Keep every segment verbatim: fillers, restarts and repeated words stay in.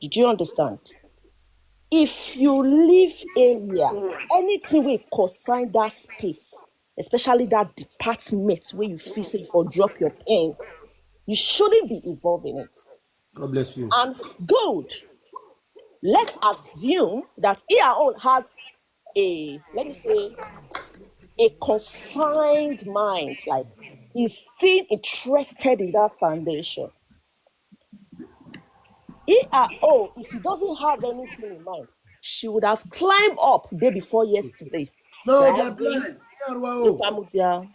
Did you understand? If you leave area, anything wey concern that space, especially that department where you feel say you for drop your pen, you shouldn't be involved in it. God bless you. And good, let's assume that he or own has a, let me say, a concerned mind, like, he's still interested in that foundation. He or own, if he doesn't have anything in mind, she would have climbed up day before yesterday. No, Right? they're blind. They are wow. Ipamutia.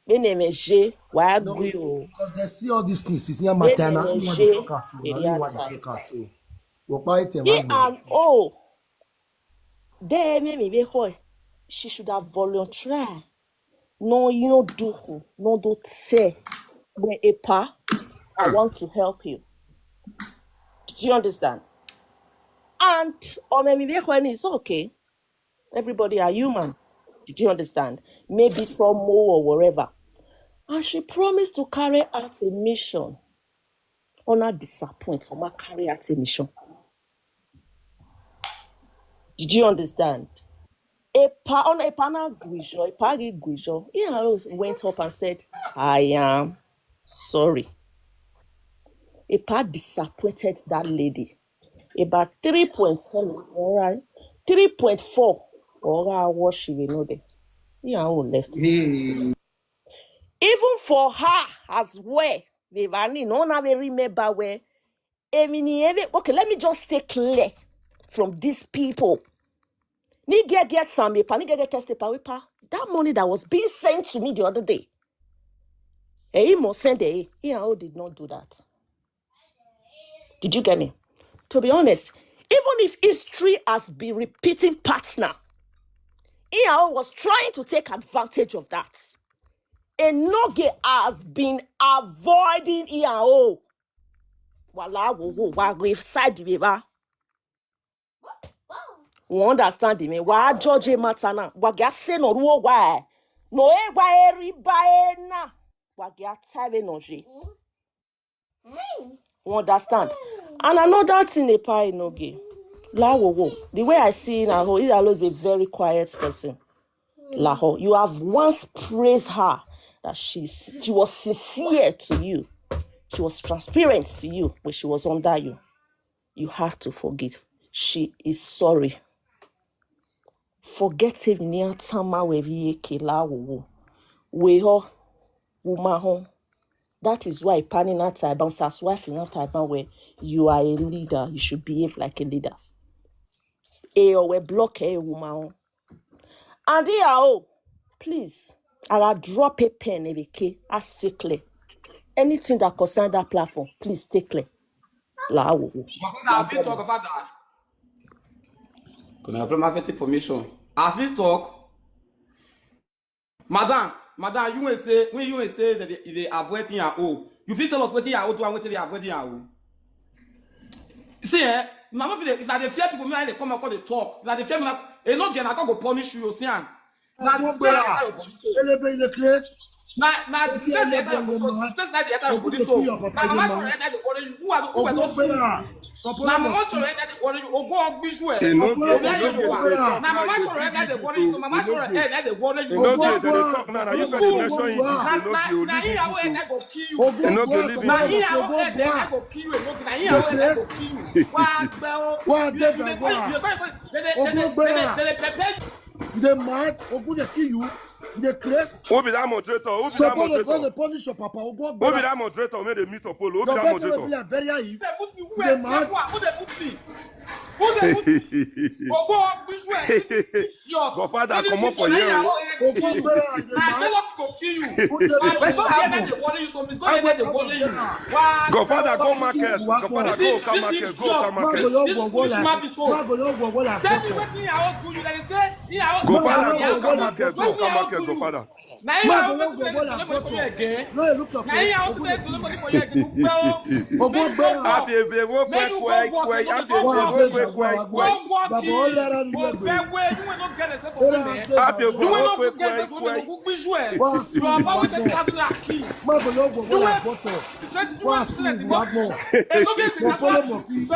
Enemeje, wa No, gwi o. because they see all these things. It's near Matana. You want to Enemeje, talk us. So, now you area want to side. Talk us. So, what about it, He man? and own, they me me be hoy. She should have volunteered. No, you do, no do say. When Epa, I want to help you. Do you understand? And or maybe when it's okay. Everybody are human. Did you understand? Maybe trauma or whatever. And she promised to carry out a mission. Ona disappoint, Oma carry out a mission. Did you understand? Epa, Ona Epa na Guijo, Epa gi Guijo. He always went up and said, "I am sorry." Epa disappointed that lady. About three point, hello, all right, three point four. Or I wash you know there. Yeah, I will left. Hey. Even for her as well, Vivani, no one will remember where. Emini, Eve-, okay, let me just stay clear from these people. Ni get get some paper, ni get get test paper, paper. That money that was being sent to me the other day. He must send it. He and O did not do that. Did you get me? To be honest, even if history has been repeating partner, Iao was trying to take advantage of that. Enoge has been avoiding Iao. Wala wo wo wa go side the river. We understand me. Wa judge matter now. Wa ga say no ruo wa. No e wa eri ba e na. Wa ga tave no je. We understand. And another thing, Epa Enoge. La wo wo. The way I see now, Iyalo is a very quiet person. Laho, you have once praised her that she's, she was sincere to you. She was transparent to you when she was under you. You have to forgive. She is sorry. Forget him near Tama we vi ke la wo wo. We ho, wo ma ho. That is why panning out Taiban, Saswife in Taiban, where you are a leader, you should behave like a leader. E o we block e woman. And they are, oh, please, I'll drop a pen, Ebeke, I stay clear. Anything that concern that platform, please stay clear. La wo wo. Godfather, I fit talk, Godfather. Kuna problem fit permission. I fit talk. Madam, madam, you will say, when you will say that they, they avoid thing at all. You fit tell us what thing at all do and what they avoid thing at all. See, eh? Now, if they, if they fear people, me, they come and call the talk. If they fear me, like, eh, no, again, I go punish you, you see, am. Now, this guy, I go punish you. Elebe in the place. Na na this place dey enter your body. This place na dey enter your body so. Na mama sọ̀rọ̀ enter dey worry you. Who are the, who are those fools? Na mama sọ̀rọ̀ enter dey worry you. Ogo ọgbíjú ẹ̀. Ogo ọgbíjú ẹ̀. Na mama sọ̀rọ̀ enter dey worry you. So mama sọ̀rọ̀ enter dey worry you. Na na na ìyàwó enter go kill you. Na ìyàwó enter go kill you. Na ìyàwó enter go kill you. Wà á gbẹ o. Wà á gbẹ o. They dey pepper you. You dey mad? Ogun dey kill you. You dey craze? Who be that moderator? Who be that moderator? Dey punish your papa. Ogun Who be that moderator? Make they meet Apollo. Who be that moderator? Very high. You dey put me. Who dey put me? Ogo ọgbíjú ẹ̀. Idiot. Godfather, comot for here. Ogun gbera. Na jealous go kill you. Who dey put me? Go there dey worry you something. Go there dey worry you. Wà á Godfather, go market. Godfather, go come market. Go come market. This foolish man be so. Tell me wetin I wan do you. Like say, I wan Godfather, go come market. Go come market, Godfather. Na you are always playing the money for you again. No, you look your face. Na you are always playing the money for you again. Well, Ogbon gbẹran. Abi ebe wo kwe kwe kwe. Abi ebe wo kwe kwe. Go work. Baba, all that you do. Go work. You will not get yourself for money. Abi ebe wo kwe kwe. You will not get yourself for money. Go gbiju e. You are always a traveler key. Ma bo lo gbogbo la boto. Wa su wa gbon. Popolo moki.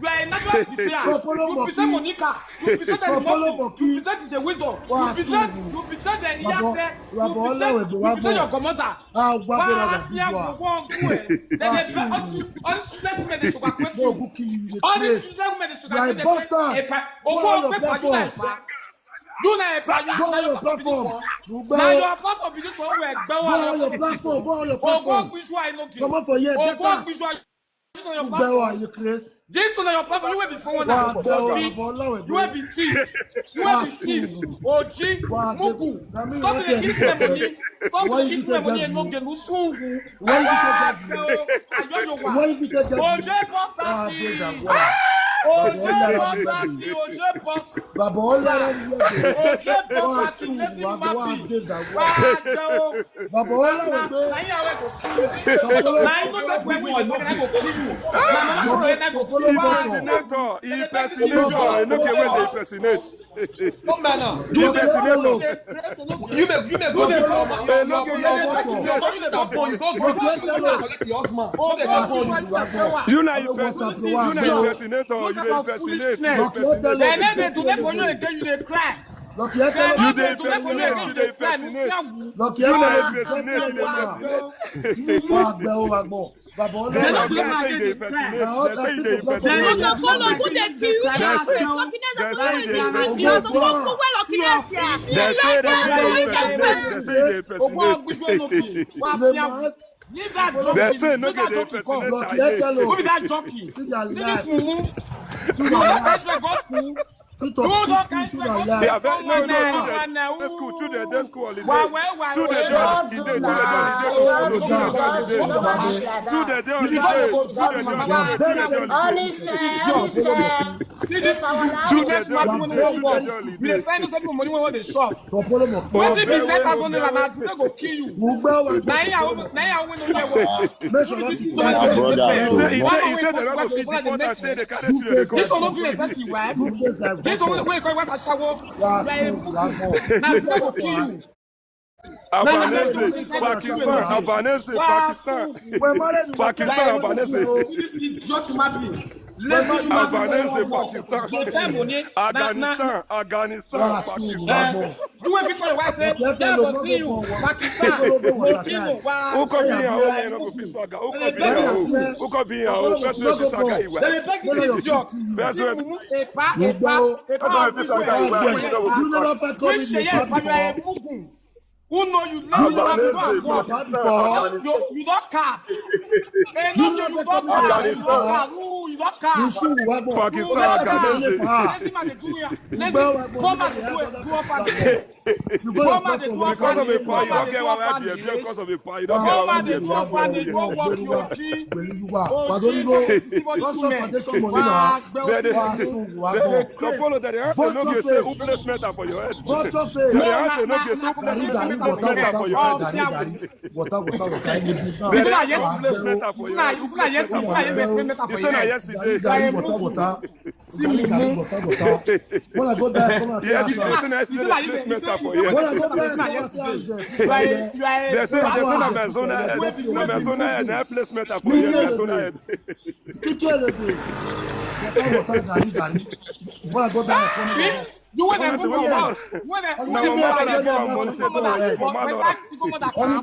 You are a natural betrayer. Popolo moki. You betray Monica. You betray the Popolo moki. You betray the wisdom. You betray, you betray the Iyase. You betray, you betray your commander. Ah, wa gbon la gbon. Then they all these women they should acquit you. All these women they should acquit you. Ogo ope pàdé náà pa. You na epa, you na your platform. Na your platform be this one wey gbe wa. Go on your platform. Go on your platform. Ogo gbiju e no give. Comot for here. Get out. Gbẹ̀wò ayé Chris. This one na your platform. You will be four one. You will be thief. You will be thief. Oji, Mugu. Stop to dey give them money. Stop to dey give them money and no get no soon. Why you take that? Ayoyo wa. Why you take that? Oje Bosati. Oje Bosati. Oje Bosati. Baba Olara ni yẹ. Oje Bosati. Listen to my people. Baba Olara. Na him I go kill you. Na him no say when we go kill you. Na my friend I go kill you. Impersonator, impersonator. No get wey dey impersonate. Come back now. You impersonate. You make you make go dey talk. You go go go collect your husband. Go dey talk. You na impersonate. You na impersonate. You dey impersonate. Dem no dey do that for you again. You dey cry. Lucky Ekele. You dey impersonate. You dey impersonate. Lucky Ekele. You dey impersonate. Wa gbẹ o, wa gbọ. Baba Olara. Dem no dey do that again. Dem no dey do that again. Dem no dey follow who dey kill you. Dem say dem dey impersonate. Dem say dem dey impersonate. Dem say dem dey impersonate. Leave that jockey. Dem say no get dey impersonate. Who be that jockey? See this mumu. You no go school. Sit up, sit, sit, sit down, lie. Yeah, no, no, no, children dey school, children dey school holiday. Children dey holiday, children dey holiday. Children dey holiday, children dey holiday. See this children smart money wey work. You dey find those people money wey dey shop. Wetin be ten thousand naira na today go kill you. Na him I wan, na him I wan know. Make sure not to. He say, he say, he say they no go fit deport and say they carry children dey come. This one no fit respect him wife. This one wey call him wife ashawo. You are a mugu. Na him go kill you. Albanese, Pakistan, Albanese, Pakistan. Pakistan, Albanese. This idiot human being. Lazy human being. Albanese, Pakistan. Afghanistan, Afghanistan, Pakistan. You wey fit call your wife say, "Dem go see you, Pakistan." Who come be here? Who come be here? Who come be here? Who come be here? Who come be here? Who come be here? Dem dey beg this idiot. Person wey mumu, epa, epa, epa. You never fit call me. Which shey epa, you are a mugu. Who know you? Lazy human being. You, you don cast. Eh, no, you don cast. You don cast. Who you don cast? Pakistan, Afghanistan. Lazy man dey do here. Lazy poor man dey do it. Do offer. You go your platform. Because of a power, you don't get one idea. Because of a power, you don't get one idea. Go work your G. Pardon me, go. Culture foundation money na. Topolo, they dey ask no get say who place metal for your head. Vulture face. They dey ask no get say who place metal for your head. Water, water, water. This na yes place metal for your head. This na yes place metal for your head. Water, water. See mumu. When I go there, come and ask them. When I go there, come and ask them. They say, they say na Amazona head. Na Amazona head. Na place metal for you. Amazona head. Still kill it. Water, water, gari, gari. When I go there, come and ask them. You wey dey move your mouth. Wey dey move your mouth.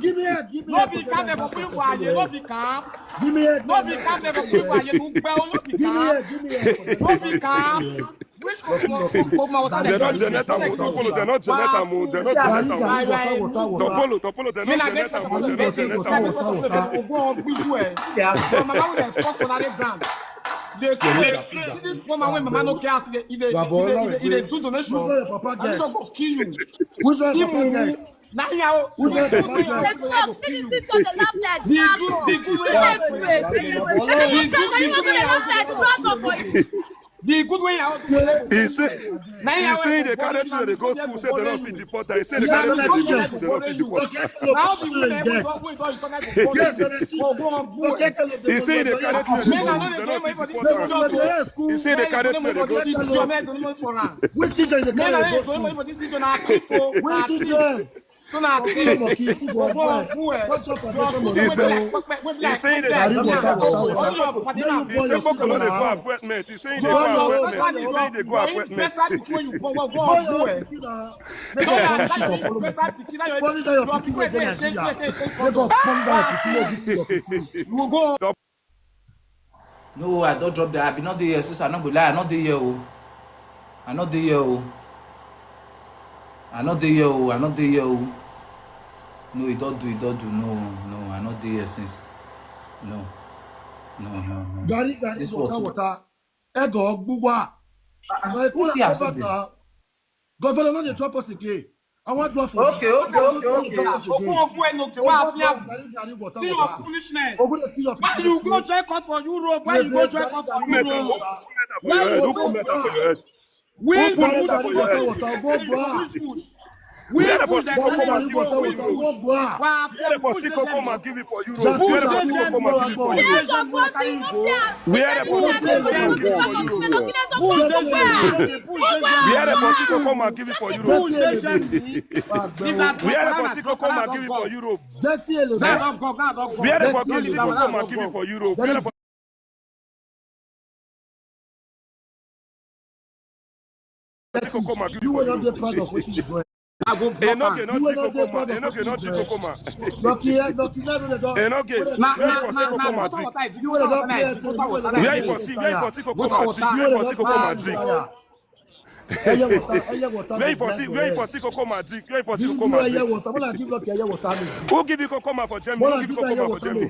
Give me head, give me head. No be calm, dem for put you for aye. No be calm. Give me head. No be calm, dem for put you for aye. No be calm. Give me head, give me head. No be calm. Which Kokoma water? Dem no generate am o. Topolo, dem no generate am o. Dem no generate am o. Topolo, Topolo, dem no generate am o. Dem no generate am o. Ogun ọgbiju ẹ. Mama wey dey fuck for that ground. Dey see this poor man wey mama no care as e dey, e dey, e dey do donation. Donation go kill you. See mumu. Na him o. The good way, the good way, the good way. He say, He say they carry children dey go school, say they no fit deport am. He say they carry children dey go school, they no fit deport am. He say they carry children dey go school, they no fit deport am. He say they carry children dey go school. Which children dey carry go school? Which children? So na He say, he say they, he say Boko no dey go appointment. He say they go appointment. He say they go appointment. No, I don't drop there. I be not there, so I not go lie. I not there, oh. I not there, oh. I not there, oh. I not there, oh. No, he don't do, he don't do. No, no, I not there since. No, no, no, no. Gary, Gary, this water, water. Ego, Gbugba. Who see us? Governor, no dey drop us again. I want one for okay, okay, okay, okay. Ogun ogun enoke wa fi am. See your foolishness. Why you go join court for Europe? Why you go join court for Europe? Why you go court? We push. We push. We push. Where the person come and give it for Europe? Where the person come and give it for Europe? Where the person come and give it for Europe? Where the person come and give it for Europe? Where the person come and give it for Europe? Where the person come and give it for Europe? Where the person come and give it for Europe? You will not be proud of what you join. I go block am. You will not be proud of what you join. Lucky, lucky, never the dog. Enoge, where you for see Kokoma drink? You will not play. Where you for see, where you for see Kokoma drink? Where you for see Kokoma drink? Eye water, eye water. Where you for see, where you for see Kokoma drink? Where you for see Kokoma drink? Eye water. When I give lucky eye water, who give you Kokoma for Germany? Who give you Kokoma for Germany?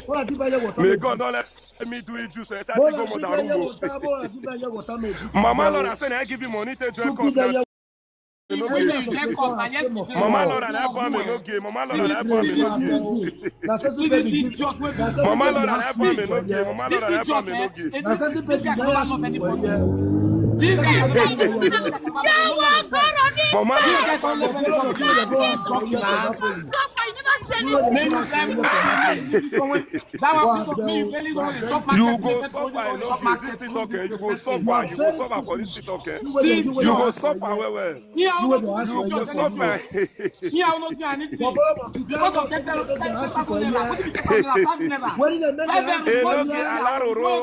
When I give eye water, may God not let me do it juice. Mama Laura say I give you money to drink coffee. Mama Laura na buy me no gay. Mama Laura na buy me no gay. Mama Laura na buy me no gay. Mama Laura na buy me no gay. Mama Laura. You go suffer, you go suffer, you go suffer for this TikTok. You go suffer well well. You go suffer. He how no do anything. Because of ten thousand naira, wetin be ten thousand naira, five naira. Five naira. Enoge, alaroro,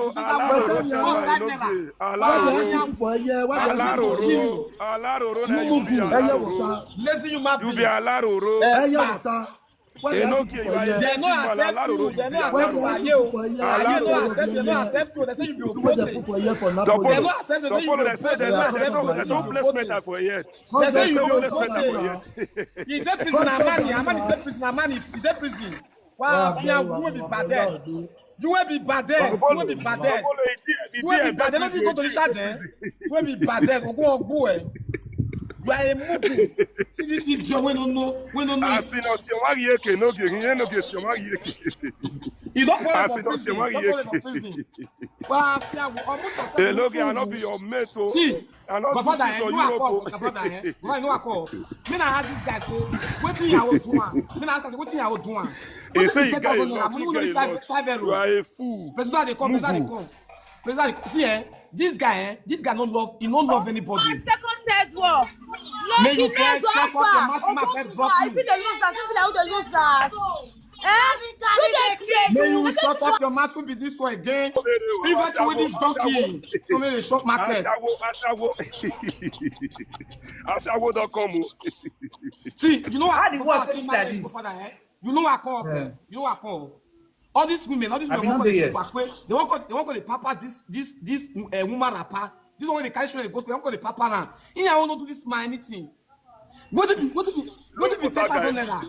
alaroro, alaroro, alaroro, na you be alaroro. Lazy human being. You be alaroro. Enoge, you are a lazy man, alaroro. Alaroro. They no accept you. They say you be obote. They no accept you. They say you be obote. They say you be obote. They say you be obote. He dey prison, Amani, Amani dey prison, Amani, he dey prison. Wow, you wey be bad head. You wey be bad head. You wey be bad head. You wey be bad head. No be go to Richard, eh? You wey be bad head. Ogun ogbu, eh? You are a mugu. See this idiot wey no know, wey no know. Asino si omari eke no ge, he no ge si omari eke. You don put am for prison. Don put am for prison. Wow, Enoge, I no be your mate o. See, I no do this for Europe o. Godfather, eh? Godfather, you know I call. Me na ask this guy say, wetin Yahoo do am? Me na ask am say, wetin Yahoo do am? He say he get a lot, he get a lot. You are a fool. President dey come, president dey come. President dey come. See, eh? This guy, eh? This guy no love, he no love anybody. Second, third world. May you first shut up your mouth, ma first drop you. If you dey lose us, people like who dey lose us. Eh? Who dey create? May you shut up your mouth, who be this one again? If I see with this donkey, so may dey shop market. Ashawo, ashawo. Ashawo don come o. See, you know how the world finish like this? You know what I call? You know what I call? All these women, all these women, they wan call the pampers this this this uh, woman rapper. This one wey dey carry children dey go school, they wan call the pamper am. He, I wan no do this man anything. Wetin be wetin be wetin be ten thousand naira?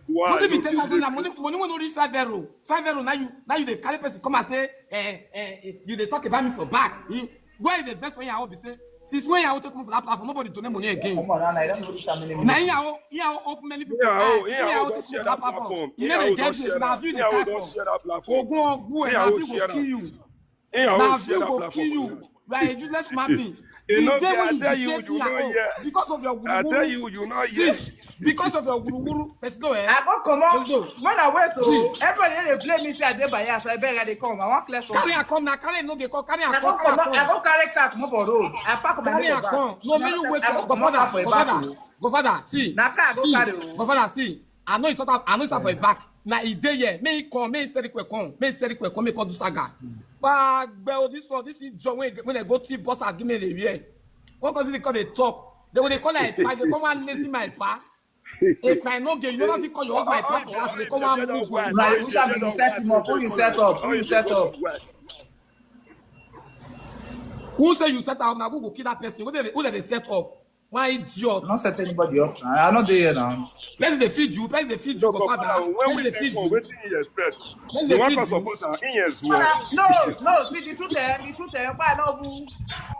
Wetin be ten thousand naira? Money money wey no reach five euro. Five euro, now you now you dey carry person come and say eh eh eh, you dey talk about me for back. Why you dey vex when Yahoo be say since when Yahoo take comot for that platform, nobody donate money again. Na Yahoo Yahoo open many people eyes. Since when Yahoo take comot for that platform, you no dey get wetin na view dey cry for. Ogun ogbu eh, na view go kill you. Na view go kill you. You are a useless man being. You The know, day I when you tell you, betrayed you me at know, home, yeah. Because of your I tell wuruwuru. You, you know, See, yeah. Because of your wuruwuru, person no, eh? I go come out. No. When I wait, oh, See. Everybody dey blame me say I dey bias. I beg, I dey come. I wan clear something. Carry her come now. Carry no dey come. Carry her I come. go Carry her come. I come. Go carry car comot for road. I park my Carry name her back. come. No, make you wait I for go comot godfather. for back, Godfather. Oh. Godfather, see. Na car I go See. Carry, oh. Godfather, see. I know it's not. I know it's not for a back. Now he dey here. May he come. May he send request come. May he send request come. May he come do saga. But well, this one, this is John when when I go thief boss, I give me the year. What cause they call they talk? They when they call like pa, they come and lazy my pa. If I no get, you never fit call your husband pa for us. They come and move. Na you shall be you set him up. Who you set up? Who you set up? Who say you set up? Now who go kill that person? Who they who they set up? Why idiot? I no set anybody up. I no dey here now. Person they feed you. Person they feed you. No, Godfather. Godfather, when Person we they take feed for you. Wetin he expect? Person The they one feed can you. Support am. He is well. Father, no, no, see the truth, eh, the truth, eh, why I no even,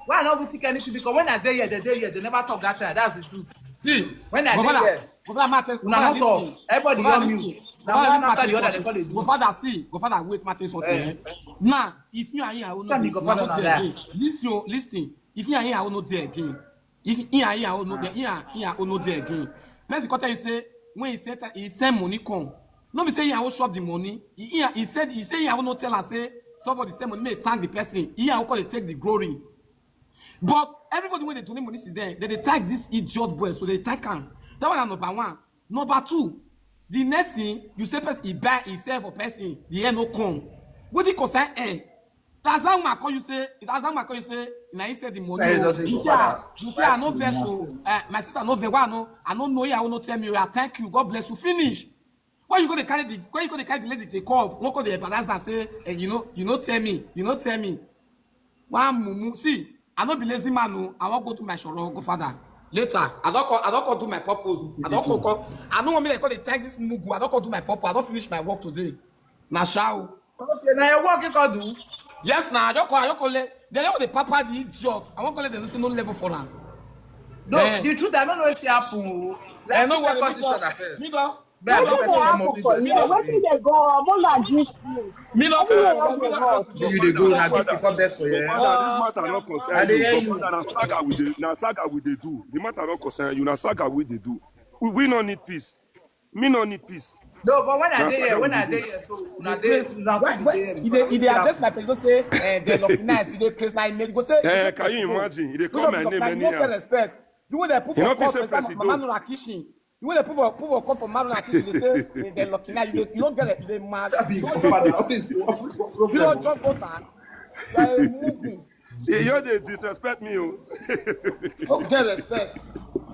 why I no even think anything? Because when I dey here, they dey here, they never talk that time. That's the truth. See, When I dey Godfather, here, Godfather Martin, una no talk. Everybody on mute. Now one after the other, they call it. Godfather, see, Godfather, wait, Martin, something. Eh. Eh? Now, if you are here, I will Tell not me, be- Godfather, not na there that. Again. Listen, oh, listen. If you are here, I will not there again. If you are here, I will not there. Here, here, I will not there again. Person come tell you say when he said he send money come. No be say he will shop the money. He, he, he said he said he will not tell us say somebody send money may thank the person. He will call it take the glory. But everybody when they donate money is there, they, they tag this idiot boy, so they tag him. That one na number one. Number two, the next thing you say person he buy he sell for person, the end no come. What the concern eh? That's how I call you say. That's how I call you say. Now he said the money. Hey, Oh. doesn't You go say, ah, back. You say I no vessel. Uh, my sister no vex. Why no? I no know you. I will not tell me. I thank you. God bless you. Finish. Why you go to carry the? Why you go to carry the lady? They call. Won't call the embarrass and say, eh, you know, you know, tell me, you know, tell me. One mumu. See, I no be lazy man. No, I won't go to my shoro, Godfather. Later, I don't call. I don't call do my purpose. I don't call. call I no want me to call the thank this mugu. I don't call do my purpose. I don't finish my work today. Na show. Okay, now your work you can do. Yes, now I don't call. I don't call. They don't the papa the idiot. I won't call it the no level for now. No, eh. The truth I don't know what happen. Oh. Like, I know what position I feel. Me don't. Wetin dey happen for here? Wetin dey go on? More like this. Me no You dey go na this because best for here. This matter no concern you. Godfather, na saga we dey, na saga we dey do. The matter no concern you. Na saga we dey do. We, we no need peace. Me no need peace. No, but when I dey here, when I dey here, so na dey na when, when, e dey e dey address my person say eh, they look nice. E dey praise my name. Go say, eh, can you imagine? E dey call my name anyhow. No respect. You wey dey put for court for inside mama no kitchen. You wey dey put for put for court for mama no kitchen. Dey say eh, they look nice. You dey you no get it. You dey mad. You don jump over. You are a mugu. You just dey disrespect me o. No get respect.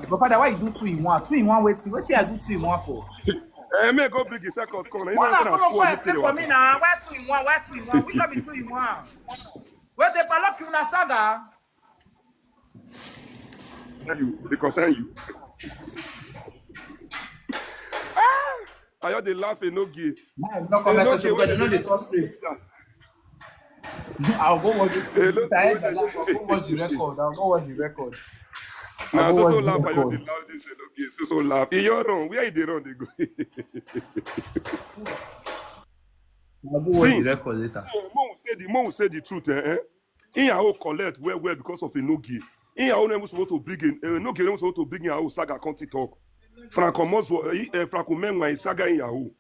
But father, why you do two in one? Two in one wetin? Wetin I do two in one for? Eh, me go bring the second call. You know say na squad this thing dey waka. Why two in one? Why two in one? Which one be two in one? Wait, they padlock you na saga. You, they concern you. I just dey laugh, e no gay. No comment section because they no dey talk straight. I'll go watch it. I'll go watch the record. I'll go watch the record. Na so so laugh I just dey laugh this, e no gay. So so laugh. E your run. Where e dey run dey go? I'll go watch the record later. So, mo say the mo say the truth, eh? eh? Iyawo collect well well because of Enogie. Iyawo never supposed to bring in uh, Enogie never supposed to bring in our saga come talk. Franco Moswo, uh, Franco Menwa is saga Iyawo.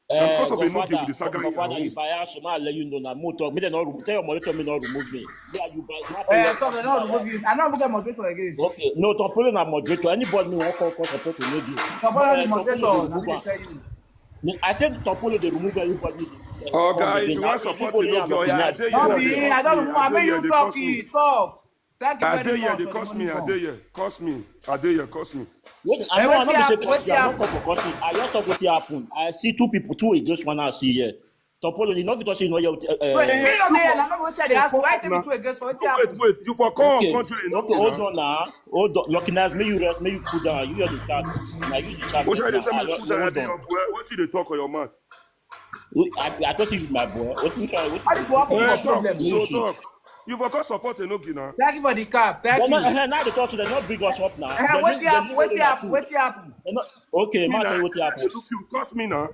And because of Enogie with the saga Iyawo. If I ask you, I'll let you know now. Mo talk, me they not tell your monitor me not remove me. Yeah, you buy. Eh, talk, they not remove you. I not get moderator again. Okay, no, Tom Polo na moderator. Anybody me want call call support to Enogie. Tom Polo na moderator. Let me tell you. I said Tom Polo they remove everybody. Oh, guys, if you want support, you know, I dare you. I don't know. I mean, you talk, you talk. Thank you very much. I dare you, they curse me. I dare you, curse me. I dare you, curse me. Wait, I know, I know they curse me. I don't talk for curse me. I just talk what happened. I see two people, two against one. I see here. Tom Polo, you know, because you know, you. Uh, wait, you know, they are not going to ask. Why tell me two against one? Wait, wait, you for call okay. Country. Okay, hold on now. Hold on. Recognize me, you rest, me, you cool down. You hear the chat. Now you the chat. What should I say? What did they talk on your mouth? I, I thought you my boy. What you try? What you talk? What problem? You talk. You for come support Enogie now. Thank you for the cap. Thank you. Now, now they talk to them, not big us up now. What happen? What happen? What happen? Okay, man, what happen? You trust me now.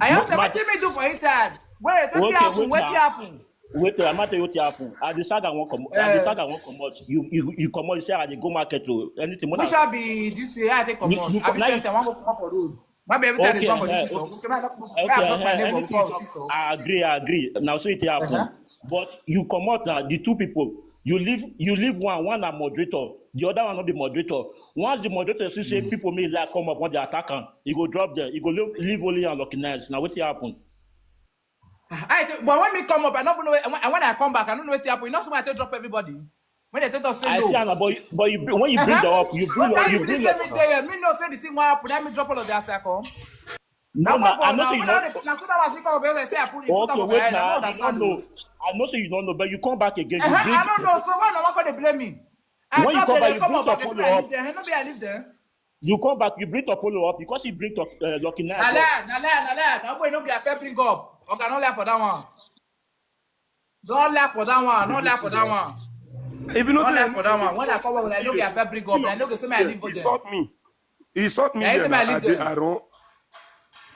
I have to tell me do for inside. Wait, what happen? What happen? Wait, I might tell you what happen. At the saga won't come. At the saga won't come out. You you you come out. You say I dey go market to anything. Which I be this way? I take come out. I be person. I want to come out for road. My baby tell me come for this. Okay, I block my neighbor. I agree. I agree. Now so it happen. But you come out now. The two people. You leave. You leave one. One a moderator. The other one not be moderator. Once the moderator see say people may like come up when they attack him, he go drop there. He go leave, leave only and lucky nice. Now what happen? I th- but when me come up, I don't know. When, when I come back, I don't know what happen. You know, somebody take drop everybody. When they take us say I no. See, Anna, but you, but you bring- when you bring the up, you bring But up, you you bring this same up. Day, me no say the thing what happen. Let me drop all of the as I come. No, Now, no, what I for know now? Say you When know. I, now, so that was it come up. I say I put it put Okay, up wait my head. I now. Don't I understand. Don't know. I know say you don't know, but you come back again. You Uh-huh, bring I don't know. So why no one gonna blame me? I When you drop come them, back, they you come bring up, I Topolo leave up. There. No be I leave there. You come back, you bring Topolo up because he bring Top, uh, Lucky Night Na up. Lie, na lie, na lie. Na boy no be I first bring up. Okay, no lie for that one. Don't lie for that one. Don't lie for that one. If you know Don't say lie for that one. When I come up, I no be I first bring up. I no go say my leave for them. Insult me. Insult me. Yeah, you say my leave there. I don't.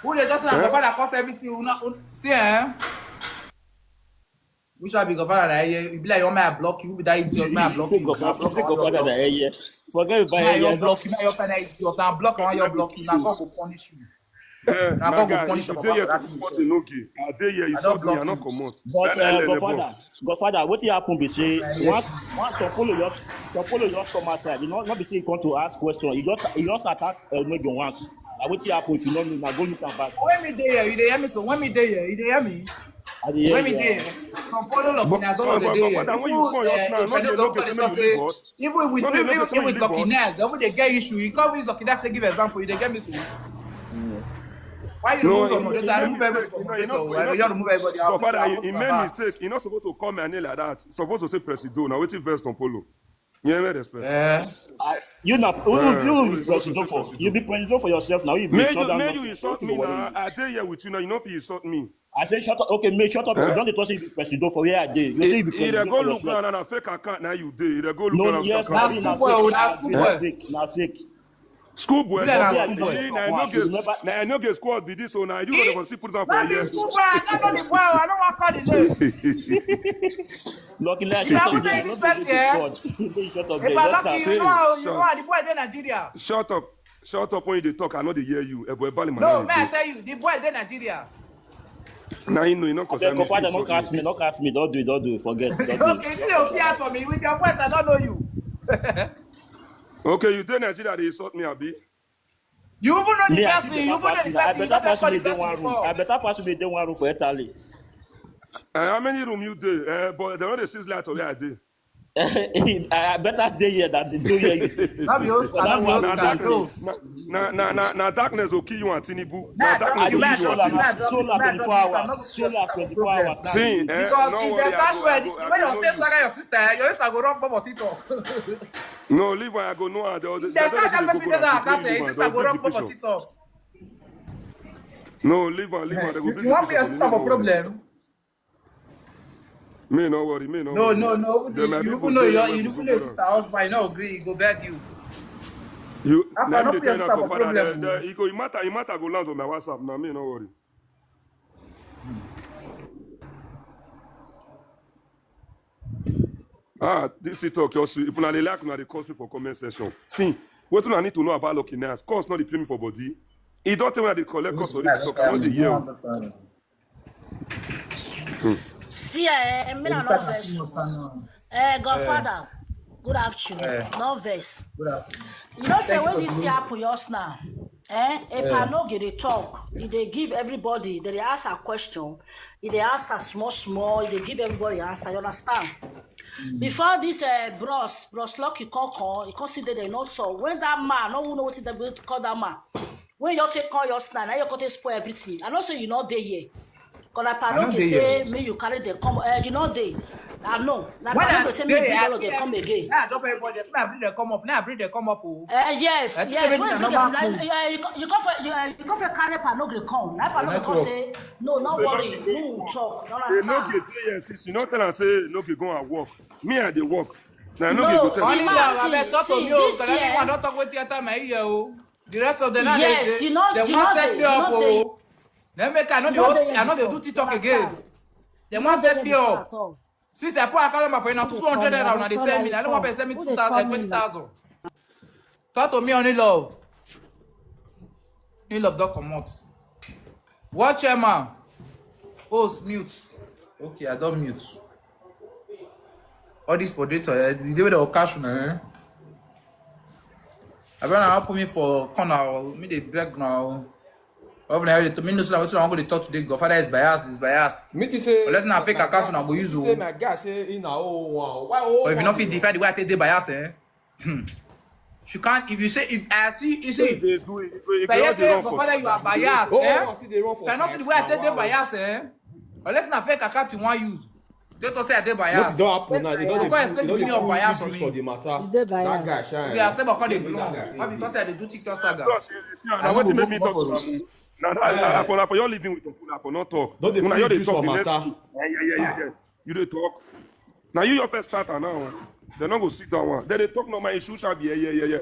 Who they just now? Eh? Father cause everything. Una, un, see, eh? Which I be governor that year? You be like, oh my block you. Be that idiot. My block Say you. Godfather, say Godfather that year. Forget about Now your block. Now your father idiot. Now block on your block. Now God go punish you. Eh, Now my God go guy, punish if you you dey here for to that thing. Support Enoge, I dey here, you I don't insult me, I block no you. Comot. But Eh, uh, eh, Godfather, Godfather, what happen be say once once Topolo just Topolo just come outside, you know, not be say he come to ask question. He just he just attack uh, Enoge once. Now what happen if you no know? Now go look am back. When me dey here, you dey hear me? So when me dey here, you dey hear me? I dey hear When me you. Dey here, some follow up But, in as all but, of the but, day. But, but when you People, call us uh, now, if not I you don't know come say and make you talk leave say, us. Even with Not you even know even say even make you with leave Lucky us. Nas, even they get issue. You come with Lucky Nas, say give example. You dey get me so. Why you No, remove your he, he moderator? I made remove everybody mistake. from You know, he moderator. not, he I not, don't remove everybody. I'll Godfather, put he, he made I'll put mistake. He not supposed to call my name like that. He supposed to say Presido. Now waiting first on Polo. You hear me respect. Eh? I, you na who Eh, you who be is what you president say for? President? You be president for yourself now. You be May you, Southern may you North. Insult me now. I dey here with you now. You know if you insult me. I say shut up. Okay, may shut up. Eh? You don't talk say you be president for where I dey. You say you be If they president go for look yourself. Around and a fake account now you dey. If they go look No, around yes, account. Na Bobby, school na boy, na fake, school na boy. Fake, na fake. School boy, Be like na boss, school boy. Be na no get, Remember- na no get squad be this, so now you go see put am for No be here. School boy. I don't know the boy. I don't want to call the name. Luckily, I If should I talk would there. Tell you this person, eh? Shut up If there. I Just lucky, you Say, know how you know shut, how the boy dey Nigeria. Shut up. Shut up when you dey talk. I know they hear you. Eh, boy, Bali, No, man, may I tell you, the boy dey Nigeria. Now you know you not concern me. Father, not cast me, not cast me. Don't do it, don't do it. Forget, don't do it. Okay, you don't fear for me with your voice. I don't know you. Okay, you dey Nigeria, they insult me, Abi. You even know the Me, I person. You even know the person. I better pass you dey one room. I better pass you dey one room for Italy. Uh, how many room you dey? Uh, but they don't dey see light of where I dey. I better dey here than dey do here. Not be old, not be old star, bro. Na, na, na, na, na darkness will kill you and Tinubu. Na darkness will kill you and Tinubu. Solar twenty-four hours. Solar twenty-four hours. See, eh, because if they catch well, the way they take swagger your sister, eh, your sister go run come on TikTok. No, leave her. I go know her. They, they, they, they go go and see. Your sister go run come on TikTok. No, leave her, leave her. They go bring you want your sister for problem? Me no worry, me no. No, worry. No, no. You even know your, you even know your sister husband. No agree. Go beg you. You. Now me dey tell you, go father. He go. He matter. He matter go land on my WhatsApp. Now me no worry. Ah, this is talk. If una dey like, una dey cause me for comment section. See, wetin I need to know about Lucky Nas? Cause not the pay me for body. He don't tell me they collect cause for this talk. I want to hear. See, eh, me na no vex. Eh, Godfather, good afternoon. No vex. You know say when this thing happen just now, eh, if I no get a talk, if they give everybody, they ask a question, if they answer small small, if they give everybody answer. You understand? Before this, uh, bros, bros Lucky come come, he come see that they not so. When that man, no one know what they call that man. When you take call your stand, now you go to spoil everything. I know say you not there here. Cause like Paloke say, me you carry them come. Uh, you not there. I know. Like Paloke say, me bring all of them come again. Now I drop everybody. Now I bring them come up. Now I bring them come up. Oh. Uh, yes, yes. When you bring them, you come for you come for carry Paloke come. Now Paloke come say, no, not worry. No talk. You understand? Yes, you not tell and say no go and work. Me I dey work. Now no go tell. Only now I bet talk to me. Because everyone don't talk with your time I hear. The rest of the night, yes, they, you know, they you want know set me up. Oh. Then make I know the host, I know they do TikTok again. Dem wan set me up. Since I put account number for you now, two hundred naira una dey send me. I no wan pay send me two thousand, twenty thousand. Talk to me, only love. Only love don comot. Watch Emma. Host mute. Okay, I don mute. All this moderator, eh, the day wey dem go catch una, eh? Abeg, una help me for corner o. Me dey beg now. Governor, me know say na wetin I wan go dey talk today. Godfather is biased, is biased. Me too say. Unless na fake account una go use o. Say my guy say in na oh wow. Why oh? But if you no fit defend the way I take dey biased, eh? If you can't, if you say, if I see, you see, if I hear say Godfather, you are biased, eh? If I no see the way I take dey biased, eh? Unless na fake account you wan use. They to say I dey biased. What don happen now? They don dey explain the meaning of bias for me. For the matter. You dey biased. That guy shine. Okay, I step back on the blow. Why? Because I dey do TikTok saga. Plus, you see, na wetin make me talk to am. Na for, na for your living with Okuna for not talk. Una you dey talk the next thing. Yeah, yeah, yeah, yeah, yeah. You dey talk. Now you your first starter now. They no go sit down one. They dey talk normal issue shall be yeah, yeah, yeah, yeah.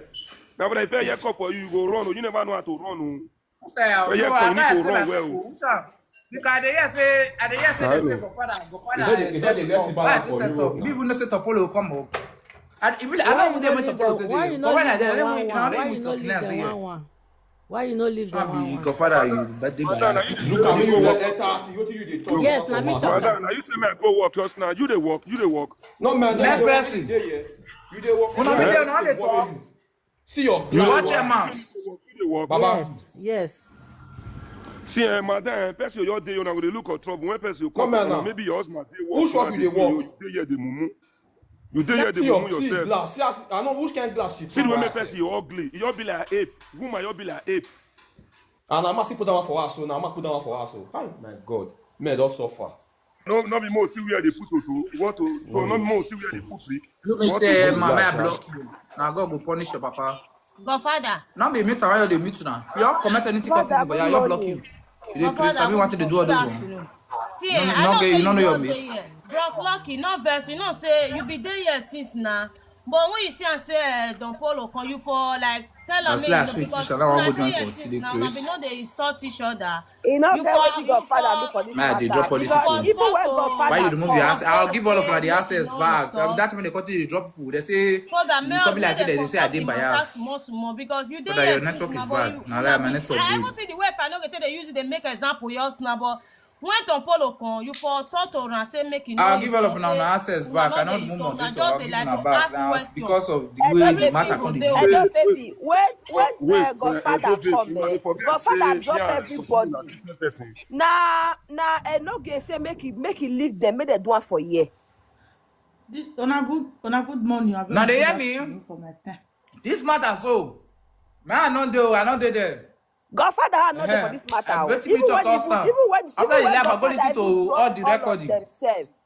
Now but if I hear call for you, you go run. You never know how to run. Stay out. But yeah, no, you need to run well. Because I dey hear say, I dey hear say they go father, go father. They set up. Why this set up? Me even no set up follow come up. And even I don't even dey to follow today. But when I dey, I don't even talk next day. Why you no leave them one one? Why you no leave them one one? Godfather, you that dey biased. Look at me, you go work. Yes, na me talk. Madam, now you say me go work, just now. You dey work, you dey work. No man, next person. You dey work. Una be there, una dey talk. See your glass. You watch a man. You dey work. Baba. Yes, yes. See, eh, madam, eh, person your day, you go dey look for trouble. When person you come, maybe your husband dey work. Who shop you dey work? You dey here dey mumu. You dey here dey mumu yourself. Glass. See, I know which kind glass she. See the way person you ugly. You be like ape. Woman, you be like ape. And I must put that one for us. So now I must put that one for us. So, hi, my God, men don suffer. No, no be more see where they put Oto. What to? No, no be more see where they put Rick. Look me say, mama, I block you. Now God go punish your papa. Godfather. Now be mute around the mute now. You all comment anything, but I block you. You dey crazy. I want to do all this one. See, I know say you no know your mate. Bros Lucky, no verse. You know say you be there here since now. But when you see and say uh, Don Polo, can you for like tell am make you because una dey here since now, una be no dey insult each other. E no get wetin Godfather do for this matter. Because even when Godfather, why you remove your access? I'll give all of una the access back. That time they continue to drop people. They say you come like say they say I dey bias. Small small because you dey here since now. But your network is bad. Na lie, my network good. I even see the way I no get to dey use it dey make example yours now, but when Don Polo come, you for talk to una say make you know. I'll give all of una access back. I no move on to talk. Give una back now because of the way the matter come dey. Edo baby, wait, wait, Godfather come. Godfather drop everybody. Na na Enoge say make he make he leave them, make they do am for here. Una good, una good morning. Now they hear me. This matter so, man, I no dey, I no dey there. Godfather, I no dey for this matter. Wetin me talk us now? After the live, I go listen to all the recording.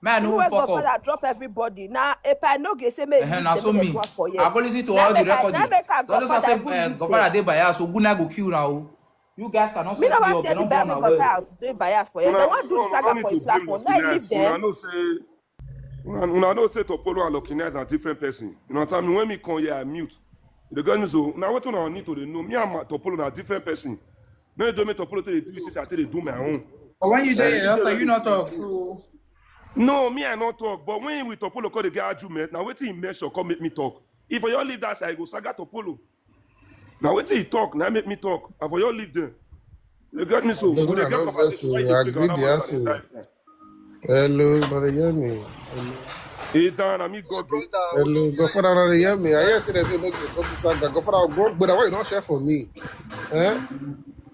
Man, no fuck up. Godfather drop everybody. Now, if I no get say make na so me. I go listen to all the recording. So those say Godfather dey bias, so Guna go kill now. You guys cannot say me no wan see anybody say Godfather dey bias for here. They wan do the saga for a platform. Now leave them. Una know say Topolo and Lucky Knight na different person. You know what I mean? When me come here, I mute. The girl is so now what una need to dey know. Me and Topolo na different person. No, you do me Topolo till they do it, I till they do my own. But when you dey here, also you not talk. No, me I not talk. But when we Topolo call the girl argument, now wetin he measure come make me talk. If I all leave that side, I go saga Topolo. Now wetin he talk, now make me talk. I for all leave them. You get me so? They get conversation. I agree the answer. Hello, brother, hear me. Hey, Dan, I mean, God. Hello, Godfather, brother, hear me. I hear say they say no get come to saga. Godfather, go, but why you not share for me? Eh?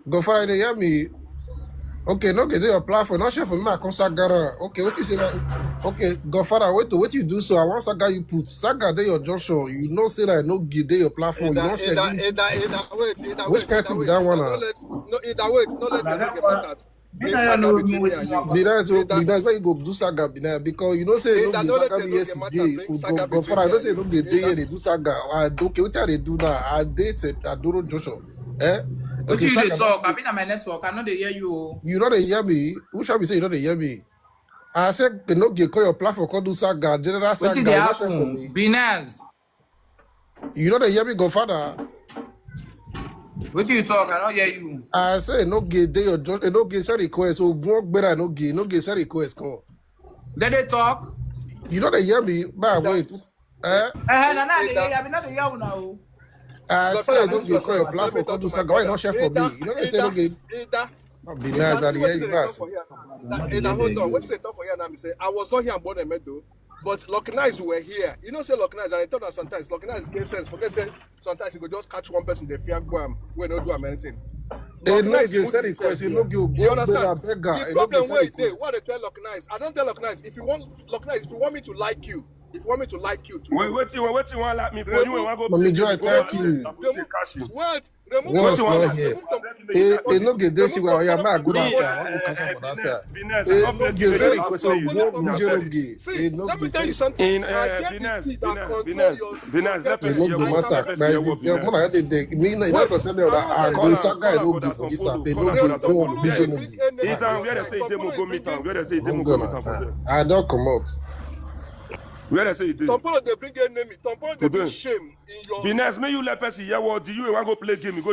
Godfather, they hear me. Okay, no get your platform. Not share for me. I come saga. Okay, what you say? Okay, Godfather, wait to what you do. So I want saga you put saga there your junction. You know say that no get there your platform. You not share. Which kind of thing be that one? No, wait, no, let me get that. Be nice, be nice. Why you go do saga? Be nice because you know say no be saga be yesterday. Godfather, I know say no get there. They do saga. I don't care what they do now. I date it. I don't know Joshua. Eh? Okay, you dey talk. I mean, my network. I know they hear you. You know they hear me. Who shall we say you know they hear me? I said they no get call your platform. Call do saga. General saga. Wetin dey happen? Be nice. You know they hear me, Godfather. Wetin you talk? I don't hear you. I say no get dey your judge. No get send request. So go better no get. No get send request. Come. Dem dey talk. You know they hear me? But wait. Eh? Eh, na na dey hear, I be not dey hear una o. I say no dey call your platform come do saga. Why you not share for me? You know they say no game. Ida, Not be nice. I dey hear you, Ida, boss. Ida, hold on. Wetin dey talk for here now be say I was not here on Board Emedo, but Lucky Nice were here. You know say Lucky Nice, and I talk that sometimes Lucky Nice get sense. Forget say sometimes you go just catch one person dey fear go am wey no do am anything. They Lucky no Nice get put send himself request. You here. No give You go understand? beggar. The You no problem get send wey dey, request. what I tell Lucky Nice, I don tell Lucky Nice, if you want Lucky Nice, if you want me to like you, if you want me to like you Wait, tomorrow, wait, wait, wait, you want like me for you? When I go Mommy play Joy, the thank game, you. I go play cash in. wait, remove What's Tom not Polo, here? remove Tom, Eh, eh, no get this remove way. Tom Yeah, Polo my from good the answer. game. I want to catch up for that sir. Venus, Eh, stop no making get me send say request. you You walk walk me me abeg. Jerome gay. See, Eh, no let me get tell you send. something. In I uh, get the Venus, key that Venus, control Venus, your Venus, let your person No hear matter. what But you if want, they Venus. want to they me na Wait, don't send me I'm that. not I telling go you. saga. I no give for this. They no Call give am, brother, go Tom. me Jerome gay. He down where they say he dey, go meet am. Where they say he dey, go meet am for there. I don't come out. Where they say he dey. Tom Polo dey bring enemy. Tom Polo dey bring Today. Shame in your Venus, may you let person hear what do you want go play game? You go